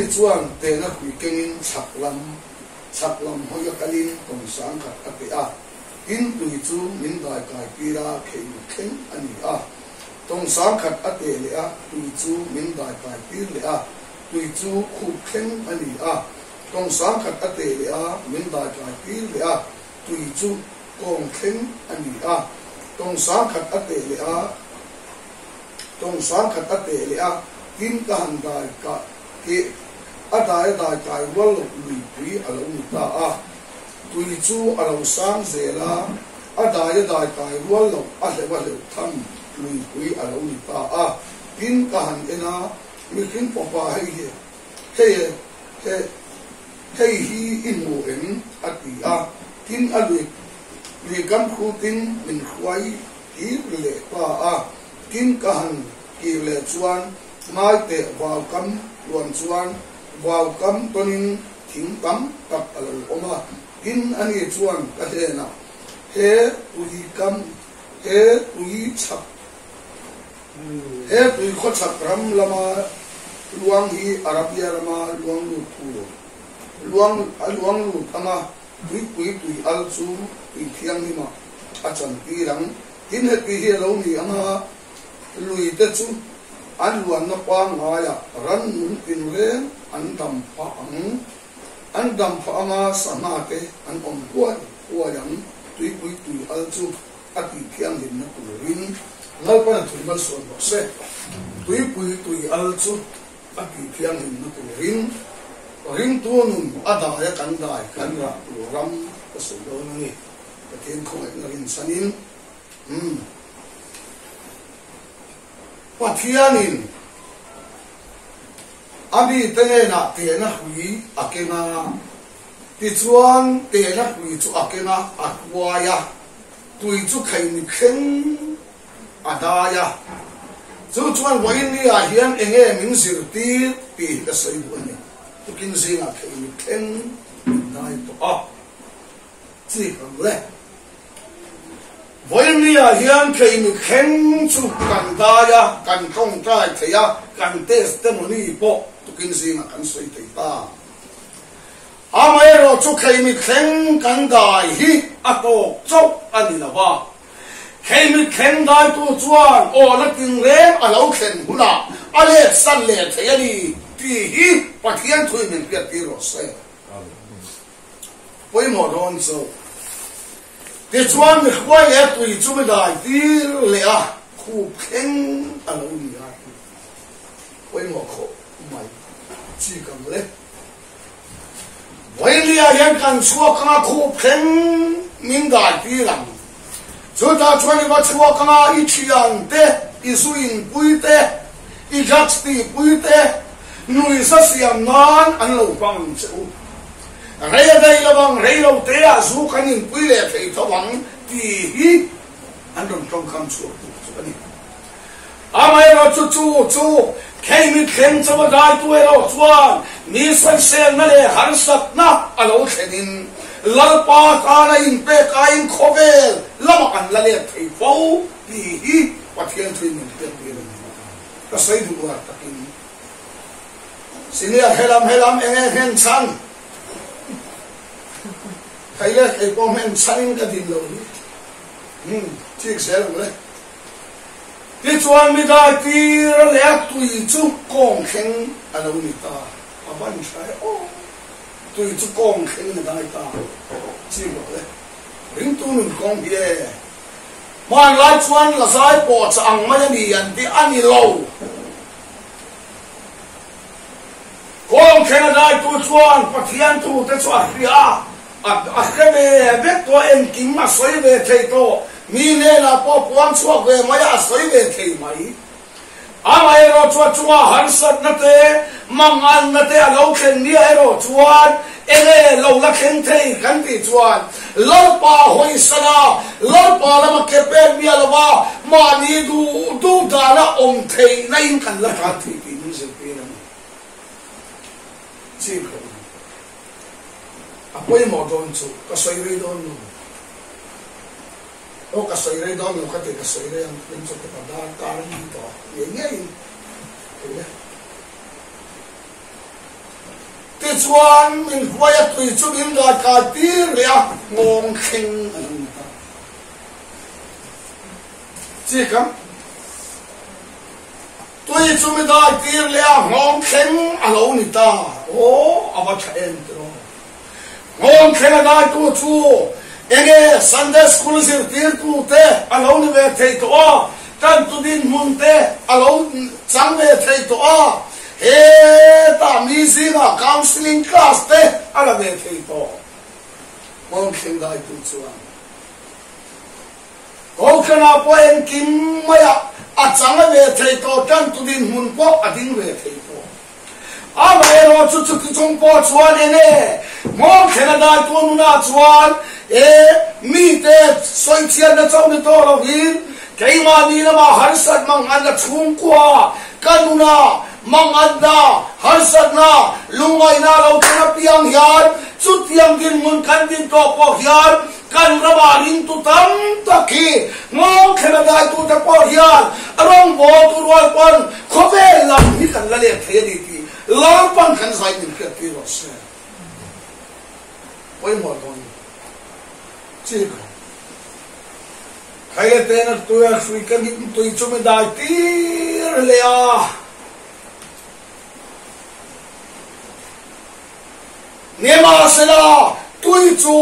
Ani chuan tehna hrui kengin chhak lam chhak lam hawi a kalin tawng sangkhat a teh a, tin tui chu min dai kai tir a kheih thleng a ni a. Tawng sangkhat a teh leh a, tui chu min dai kai tir leh a, tui chu khup thleng a ni a. Tawng sangkhat a teh leh a, min dai kai tir leh a, tui chu kawng thleng a ni a. Tawng sangkhat a teh leh a, tawng sangkhat a teh leh a, tin ka han dai ka keh a dai a dai kai rual loh luipui a lo ni ta a. Tui chu a lo sang zel a, a dai a dai kai rual loh a hleuh a hleuh tham luipui a lo ni ta a. Tin ka han en a, mihring fapa hei hi hei he hei hi i hmu em? a ti a. Tin a lui lui kam khutin min hruai kir leh ta a. Tin ka han kir leh chuan ngai teh vau kam tluan chuan vau kam tawnin thing tam tak a lo awm a. Tin ani chuan ka hnenah he tui kam he tui chhak he tui khawchhak ram lama luang hi Arabia rama luang lut tur luang a luang lut anga tuipui tui al chu tui thianghlimah a chantir ang. Tin he tui hi a lo ni anga lui te chu an luanna pangngaiah rannung tinreng an dam phah ang. An dam phah anga sangha te an awm huai huai ang. Tuipui tui al chu a tih thianghlimna turin Lalpan a thui malsawn rawh se. Tuipui tui al chu a tih thianghlimna turin ringtu nun a dai a kan dai kan rah tur ram ka sawi dawn a ni. Pathian khawngaihna rinchhanin umm Pathianin a mite hnenah tehna hrui a keng a, tichuan tehna hrui chu a keng a, a hruai a, tui chu kheimi thleng a dai a. Chu chuan vawiin-ah hian eng nge min zirtir tih hi ka sawi duh a ni. Tukin zingah kheimi thleng min dai tawh a. Chik ang le. Vawiin-ah hian kheimi thleng chu kan dai a, kan tawngtai thei a, kan testimony pawh tukin zingah kan sawi thei ta. Amaherawh chu kheimi thleng kan dai hi a tawk chauh a ni lo va. Kheimi thleng daitu chuan awla tingreng a lo thlen hunah a let san leh thei a ni tih hi Pathian thuin min hriattir rawh se. Pawimawh dawn chu. Tichuan mi hruai leh tui chu mi dai tir leh a, khup thleng a lo ni a ti. Pawimawh khawp mai chi kang le. Vawilia hian kan chhuak anga khup thleng min dai tir ang. Chutah chuan i va chhuak anga i thian te, i zu inpui te, i drugs tihpui te, nuihza siam nan an lo hmang ang che u. Rei a daih lo ang, rei lo te ah zu kan inpui leh thei tho ang tih hi an rawn tawngkam chhuak tur chu a ni. Amaherawh chu chu chu khei mithleng chauh a daitu erawh chuan mi sawiselna leh harsatna a lo thlenin Lalpa tana inpek aiin khawvel lamah an la let thei fo tih hi Pathian thuin min hriattir a ni. Ka sawi duh uar takin Senior helam helam eng nge nghen chhan? Thei le kei pawh nghen chhanin ka din lo hi. Hmm, chik zel ang le. Tichuan mi dai tir leh a tui chu kawng thleng a lo ni ta. A van tha e aw. Tui chu kawng thleng a dai ta. Chik rawh le. Ringtu nun kawng hi e. Hmanlai chuan la zai pawh chah ang mai a ni an ti a ni lo. Kawng thleng a daitu chuan Pathian thute chu a hria a, a hre ve vek tawh a, engkim a sawi ve thei tawh, mi hnenah pawh puang chhuak ve mai a, a sawi ve thei mai. Amaherawh chu a chunga harsatna te, manganna te a lo thlen nia erawh chuan enge lo la thleng thei kan tih chuan Lalpa hawisana, Lalpa lama ke pek miah lova mahni duh duh dana awm theihna in kan la tan thei tih min zirtir a ni. Chik rawh u. A pawimawh dawn chu ka sawi rei dawn lo. Aw ka sawi rei dawn lo ka ti ka sawi rei ang min chu ka dar kar a ni tawh a ngei ngeiin thei e. Tichuan, min hruai a tui chu min daikai tir leh a, nghawng thleng a lo ni ta. Chik a, tui chu mi dai tir leh a, nghawng thleng a lo ni ta. Aw, a va tha em tiraw? Nghawng thleng a daitu chu enge Sunday School zirtirtu te a lo ni ve thei tawh a, tantu dinhmun te a lo chang ve thei tawh a, hetah mi zingah counselling class te a la ve thei tawh. Nghawng thleng daitu chuan Kohhranah pawh engkim maiah a chang a ve thei tawh, tantu dinhmun pawh a ding ve thei tawh. Amaherawh chu chuti chung pawh chuan eng e, nghawng thlen a dai tu nunah chuan e, mite sawichhiatna chauh ni tawh lovin keimahni lamah harsat manganna chhungkua ka nuna manganna, harsatna, lungngaihna lo thleng apiang hian chutiang dinhmun kan din tawh pawh hian Kan ramah ringtu tam tak hi nghawng thlen a daitute pawh hian a rawngbawltu rual pawn khawvel lam hi kan la let thei a ni tih Lalpan kan zai min hriat tir rawh se. Pawimawh dawn chi ka Khaile tena tuia hrui ka ngim tui chu mi dai tir leh a. Nimahsela, tui chu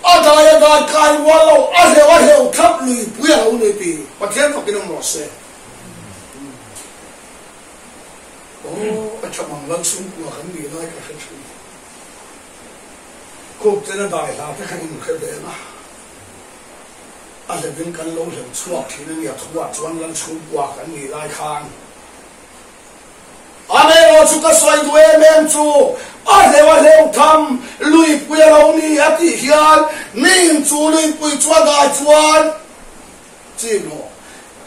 a dai a dai kai rual lo, a hleuh a hleuh thlap lui pui a lo ni ti Pathian fakin awm rawh se. Aw, a tha mang lal chhungkua kan nih lai ka hre thin. Khup ten a dai hla te kha in hre ve ang a, a hleuhin kan lo hleuh chhuak thin a nia thuah chuan lal chhungkua kan nih lai khan. Amaherawh chu ka sawi duh em em chu a hleuh a hleuh tham luipui a lo ni a tih hian miin chu luipui chu a dai chuan chin maw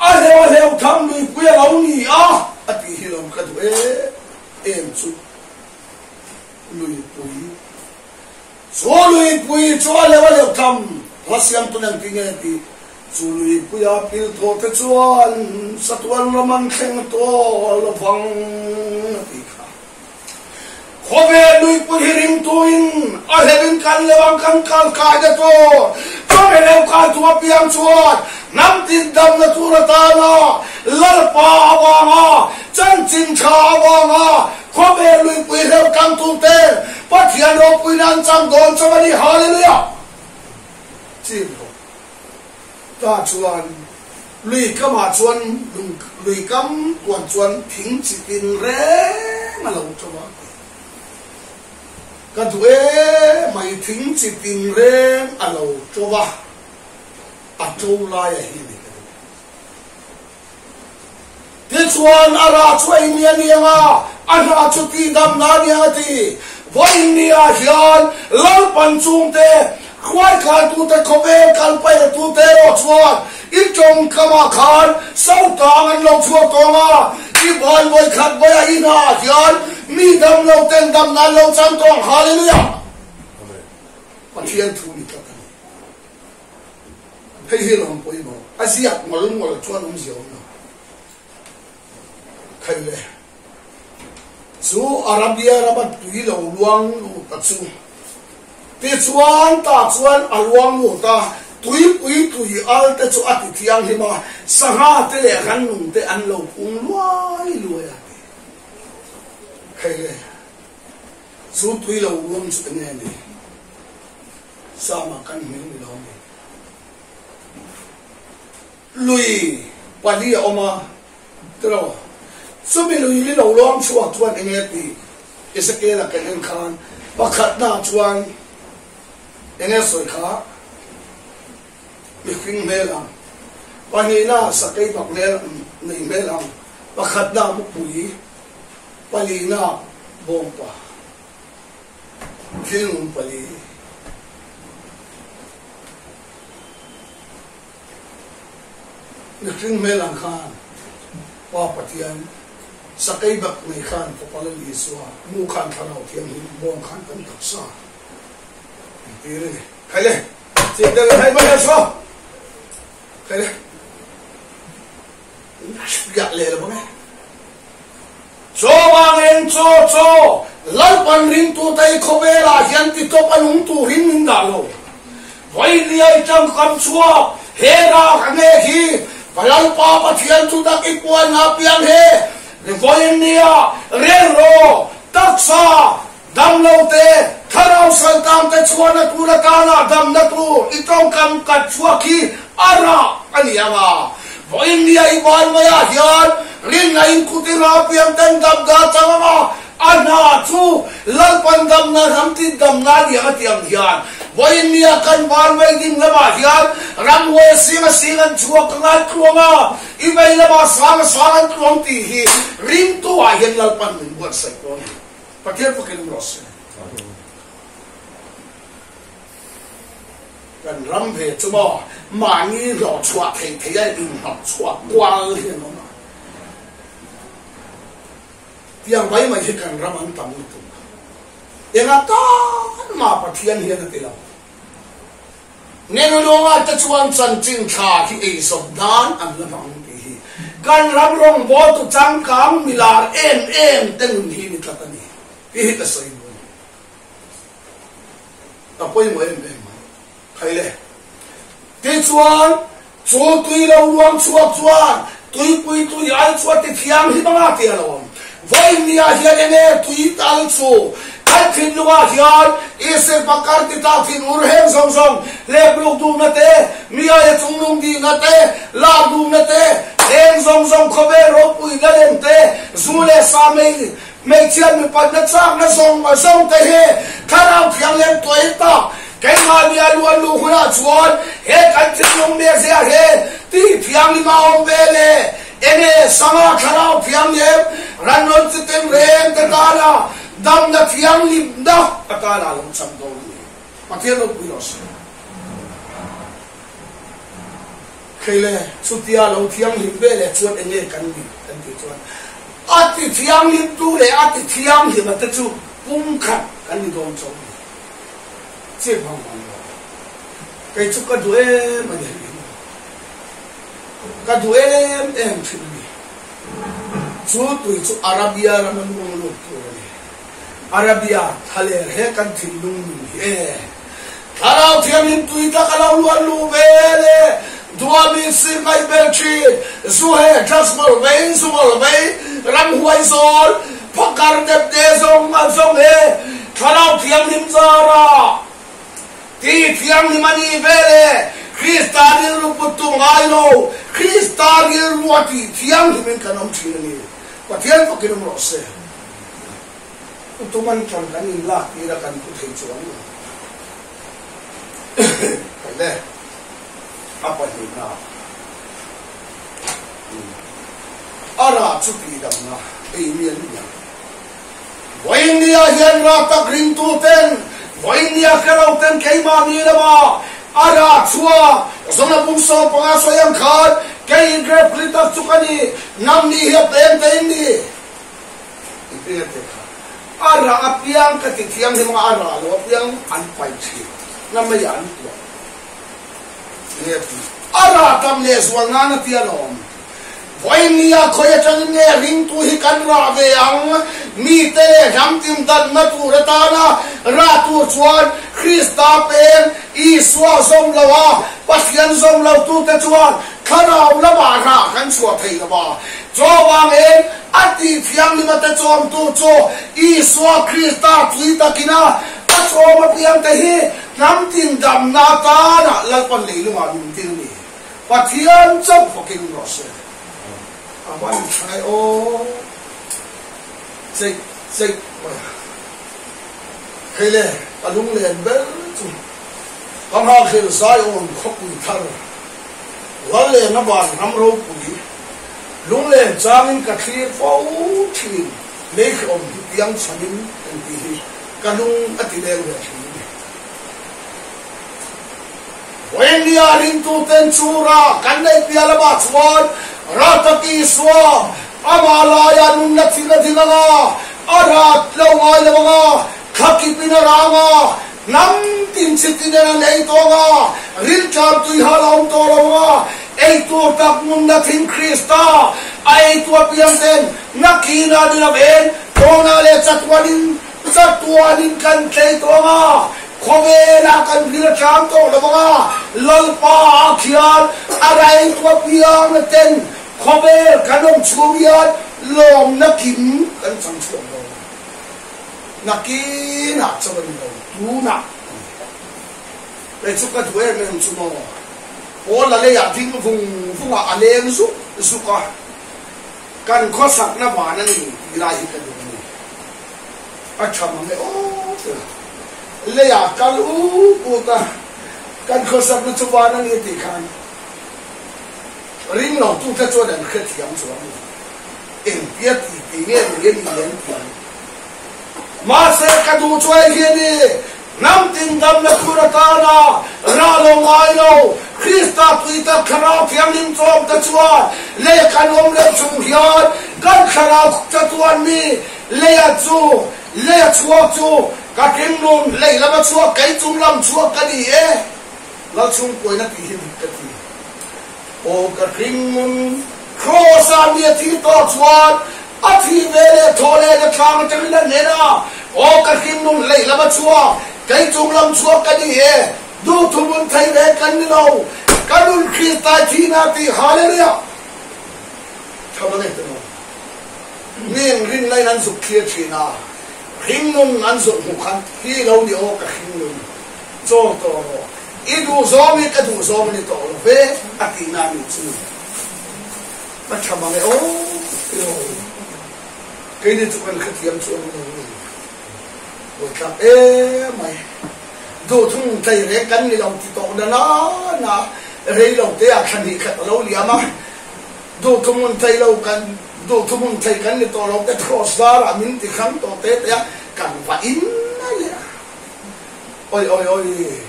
a hleuh a hleuh tham luipui a lo ni a a tih hi lawm ka duh em em chu luipui chu luipui chu a hleuh a hleuh tham hla siam tun engti nge tih Chu luipuia pil thaw te chuan satuan ram an thleng tawh lo vang a ti kha. Khawvel luipui hi ringtuin a hleuhin kan leu ang kan kal kai na tur chawhmeh leu kai tu apiang chuan hnam tin damna tur atana Lalpa avanga chanchin tha avanga khawvel luipui hleuh tangtu ten Pathian ropuina an chang dawn chauh a ni. Hallelujah! Chin ho. Ta chuan lui kamah chuan lung lui kam tuan chuan thing chi tin reng a lo to a ti. Ka duh e mai thing chi tin reng a lo to a, a to lai a hi ni ka duh. Tichuan a rah chu ei ni a ni ang a, a hnah chu tihdam na a ni ang a ti. Vawiin ni ah hian Lalpan chungte, hruaikhaitute, khawvel kalpailtute erawh chuan i tawngkamah khan sotang an lo chhuak tawng a, i ban vawikhat vaia i hnah ah hian mi dam lo ten damna an lo chang tawng. Hallelujah! Pathian thu ni tlat a ni. Hei hi lawm pawimawh, a ziak ngawl ngawl chuan awmzia awm lo. Khai le, chu Arabia rama tui lo luang lut a chu. Tichuan tah chuan a luang lut a, tuipui tui al te chu a ti thianghlim a, sangha te leh rannung te an lo pung luai luai a ti. Khai le, chu tui lo luang chu enge ni? Sama kan hming ni lo ni. Lui pali a awm a, tiraw? Chumi lui li lo lawng chhuak chuan eng nge tih Ezekiel-a kan en khan pakhatna chuan eng nge sawi kha? Mihring hmel ang, pahnihna sakei bak hmel nei hmel ang, pakhatna mupui, palina bawngpa. Thil nung pali. Mihring hmel ang khan Pa Pathian, sakei bak nei khan Fapa Lal Isua, mu khan Thlarau Thianghlim, bawng khan kan taksa an tir a ni. Khai le, chiah deuh in hei mai a saw. Khai le, piah leh lo vang e. Chaw vangin chaw chaw! Lalpan ringtute hi khawvelah hian titawp a nung turin min dah lo. Vawiin tangkam chhuak he rak a nge hi ka Lalpa Pathian chu tak i puan a piang he vawiin nia reng rawh taksa damlo te thlarau saltang te chhuahna tur atana damna tur i tawngkam kat chhuak hi a rah a ni anga vawiin nia i ban maiah hian rinna in kut i rah piang ten damna chang anga A hna chu Lalpan damna ram tin damna a ni ang a ti ang hian vawiin nia kan van vei ding lamah hian ramhuai a sing a sing an chhuak ka ngai tluang a, i vei lamah sang a sang an tluang tih hi ringtu ah hian Lalpan min buatsaih tawh a ni. Pathian fakin awm rawh se. Kan ram ve chu maw mahni hlawhchhuah theih theih a inhnawhchhuah kual hi an awm a. Tiang mai mai hi kan ram an tam lutuk. Enga tan mah Pathian hian a ti lo. Ngenulunga te chuan chanchin thla hi eizawp dan an la hmang tih hi kan ram rawngbawltu changkang milar em em te nun hi ni tlat a ni tih hi ka sawi bawk. A pawimawh em em mai. Khaile. Tichuan, chu tui lo ruang chhuak chuan tuipui tui al chu a ti thiam hi banga ti a lo awm. Vawinia hian enge tui tal chu kan thinlungah hian Isir pakar ti ta thin ur heng zawng zawng lepluk duhna te, mi aia chungnung dihna te, lak duhna te, heng zawng zawng khawvel ropuina lem te, zu leh sa mei Hmeichhia mipatna chakna zawng zawng te hi Thlarau Thianghlim tuai tak keimahni a luan luh hunah chuan he kan thinlung mezia hi tih thianghlim a awm ve le. Enge Sanga Thlarau Thianghlim ranrawn chi tin reng te tana damna thianghlimna atana a lo cham dawn a ni. Pathian ropui rawh se. Kheile, chutia lo thianghlim ve leh chuan enge kan nih kan tih chuan a ti thianghlimtu leh a ti thianghlim a te chu pum khat kan ni dawn chauh a ni. Chip hang hang lo. Kei chu ka duh em a ni hei hi. Ka duh em em thin a ni. Chu tui chu Arabia rama luang lut tur a ni. Arabia thlaler he kan thinlung nun hi e. Thlarau Thianghlim tui tak a lo luan luh ve le. Duami si ngaih bel thin, zu he drugs mawlh mai, zu mawlh mai, ramhuai zawl, phakar dep te zawng a zawng he Thlarau Thianghlim zara ti thianghlim a nih ve le. Krista rilru put tu ngai lo, Krista rilru a tih thianghlimin kan awm thin a ni. Pathian fakin awm rawh se. Utuman tang kan in lak tir a kan pu thei chuang lo. Khaile a pahnihna a rah chu tihdamna ei mial mial. Vawiinnia hian rah tak ringtu ten vawiinnia hre lo ten keimahni lama a rah chhuak zawna bung 15 sawi ang khan kei in grep ri tak chu ka ni, nangni hi a peng te in ni. Engtin te kha a rah apiang ka ti thianghlim anga a rah lo apiang an pai thin na meiah an tuah nge ti a rah tam leh zual nan a tia lawm. Vawinia khawi atangin nge ringtu hi kan rah ve ang? Mite leh hnam timdanna tur atana rah tur chuan Krista peng Isua zawm lo a, Pathian zawm lo tute chuan Thlarau lamah rah kan chhuah thei lo va. Chuvangin a tih thianghlim ate chawmtu chu Isua Krista tui takina a chawm apiangte hi hnam tin damna atana Lalpan leilungah min dil ni. Pathian chauh fakin rawh se. A van tha e aw. Cheih cheih mai a. Hei le, ka lunglen ber chu ka nghakhlel Zion khawpui thar Lalleng a van ram ropui lunglen changin ka thlir fo thin lei hrehawm hi piang chhanin engtih hi ka lung a ti leng ve thin a ni. Vawinia ringtuten chu ra kan neih piah lamah chuan ra tak Isua amah laia nunna thil a ding anga, a rat lo ngai lo anga, thla kipin a rang a, hnam tin chi tinen an ei tawh anga, rilṭam tui hal a awm tawh lo anga, eitur tak nunna thing Krista a eitu apiang ten nakin a ni lovin, tawna leh chatuanin. Chatuanin kan tlei tawh ang a, khawvelah kan ril a ṭam tawh lo ang a, Lalpa ah khian a raintu apiang na ten khawvel kan awm chhung hian lawmna kim kan chang chhuak lo. Nakinah chauh a ni lo, tunah a ni. Kei chu ka duh em em chu maw? Pawl a leiah ding vung vungah a leng zuk zuk a. Kan khawsakna van a ni tih lai hi ka duh a ni. A tha mang e aw tia leiah kal ut ut a, kan khawsakna chu van a ni tih khan ring lo tute chuan an hrethiam chuang lo. Engtia ti ti nge ni a ni an ti ang. Mahse ka duh chu hei hi a ni, Hnam tin damna tur atana rah lo ngai lo, Krista tui tak Thlarau Thianghlim tlawmte chuan lei kan awm leh chung hian kan Thlarau chatuan mi leia chu leia chhuak chu ka thinglun lei lama chhuak kei chung lam chhuak ka ni e. Lalchhungkuaina tih hi dik ka ti. Aw ka hringnun Kraws-a mi a thi tawh chuan a thi ve leh thaw leh na thlang atangin a hnen a, Aw ka hringnun hlei lam a chhuak, kei chung lam chhuak ka ni e, duhthum un thei ve kan ni lo, ka nun Krista i thihna tih Hallelujah! Tha mang e te maw? Mi eng rinna in an zuk thlir thin a, hringnun an zuk hmuh khan hi lo ni aw ka hringnun. Chawl tawh rawh. I duhzawng hi ka duhzawng a ni tawh lo ve a tihna a nih chu. Ka tha mang e aw ti lo. Keini chu kan hrethiam chu ang lo ni. Buaithlak em mai. Duhthung tlei reng kan ni lo ti tawh na na na rei lo te ah thla hnih khat a lo liam a. Duhthum hun tlei lo kan duhthum hun tlei kan ni tawh lo te cross zarah min ti hrang tawh te te a kan va in a leh a. Oi oi oi,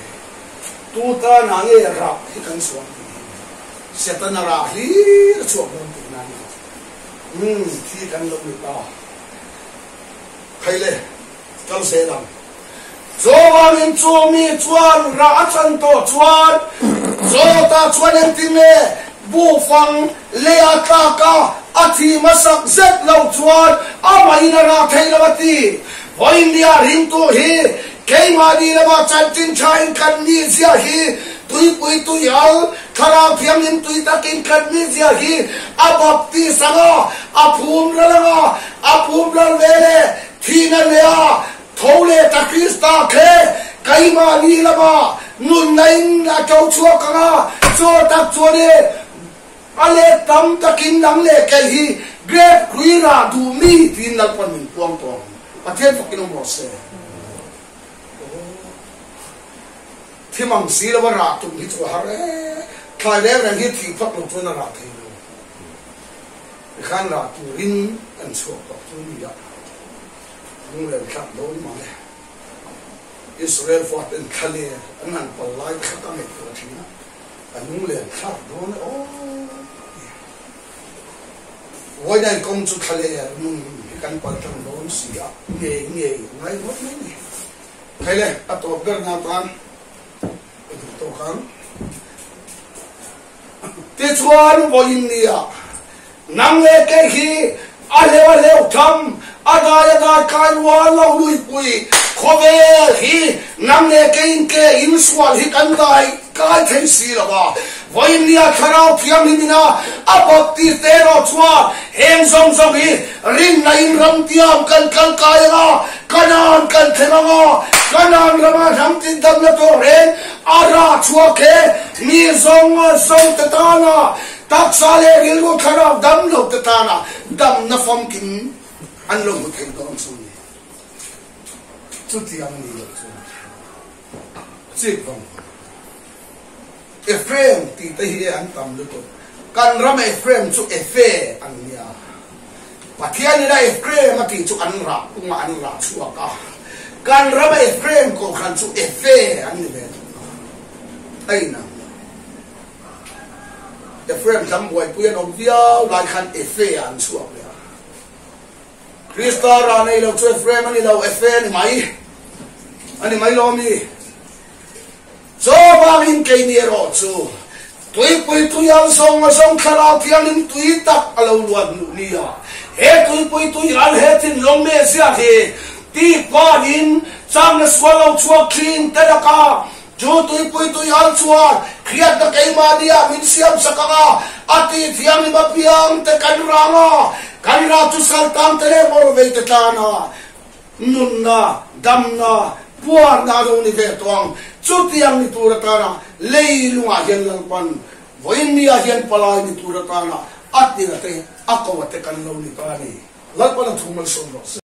tu tana nge rah hi kan chhuak tih hi Setana rah hlir a chhuak dawn tih na ni. Umm, thi kan lo ni ta. Khai le, kal zel ang. Chuvangin chu mi chuan rah a chan tawh chuan Chawta chuan engtin nge buhfang lei a tlak a, a thi hmasak zet lo chuan amahin a rah thei lo a ti. Vawiindia ringtu hi keimahni lama chanchin tha in kan mizia hi tuipui tui al, thlarau thianghlim tui takin kan mizia hi a baptis ang a, a phum ral ang a, a phum ral ve leh thihna leh a tho leh ta Krista khe keimahni lama nunna in a to chhuak ang a, chaw tak chuan e A let tam takin nang leh kei hi grape hlui rah duh mi tiin Lalpan min puang tawh ang. Pathian fakin awm rawh se. Thim ang si lova rah tum hi chu a har e. Thlai reng reng hi thih phawt lo chuan a rah thei lo. Tikhan rah turin kan chhuak tawh chu ni a. Lunglen thlak dawn mang e. Israel faten thlaler an han pal lai kha ka ngaihtuah thin a. A lunglen thlak dawn e aw ti. Vawiin kawng chu thla leh nun hi kan pal tlang dawn si a, ngei ngei a ngai ngawt mai ni. Hei le, a tawp ber na tan ka duh tawk ang. Tichuan vawiin nia nang leh kei hi a hleuh a hleuh tham, a dai a dai kai rual lo luipui khawvel hi nang leh keiin ke insual hi kan dai kai thei si lo a. Vawiin nia Thlarau Thianghlim ina a baptis te erawh chuan heng zawng zawng hi rinna in ram tiam kan kal kai ang a, Kanaan kan thleng ang a, Kanaan rama hnam tin damna tawh reng a rah chhuak he mi zawng zawng te tana Taksa leh rilru thlarau dam lo te tana damna famkim an lo hmu thei dawn chu ni. Chutiang ni lo chuan chik vang vang. Ephraim tih te hi an tam lutuk. Kan ram Ephraim chu Efe an nia. Pathian ina Ephraim a tih chu an rah kungah an rah chhuak a. Kan ram Ephraim kohhran chu Efe an ni ve thung a. A inang lo. Ephraim hlam buaipui an awm viau lai khan Efe ah an chhuak leh a. Krista rah nei lo chu Ephraim a ni lo, Efe a ni mai. A ni mai lo ami? Chaw vangin keini erawh chu tuipui tui al zawng a zawng Thlarau Thianghlim tui tak a lo luan hmuh nia. He tuipui tui al he thinlung mezia hi. Tih pahin changna sual lo chhuak thin te lakah chu tuipui tui al chuan hriatna keimahniah min siam sak ang a, a tih thianghlim apiang te kan rang a, kan rah chu saltang te leh bawrvei te tlan a, nunna, damna, puarna a lo ni ve tawh ang. Chutiang ni tur atana leilungah hian Lalpan vawiinniah hian palai ni tur atana a tira te, a ko a te kan lo ni ta a ni. Lalpan a thu malsawm rawh se.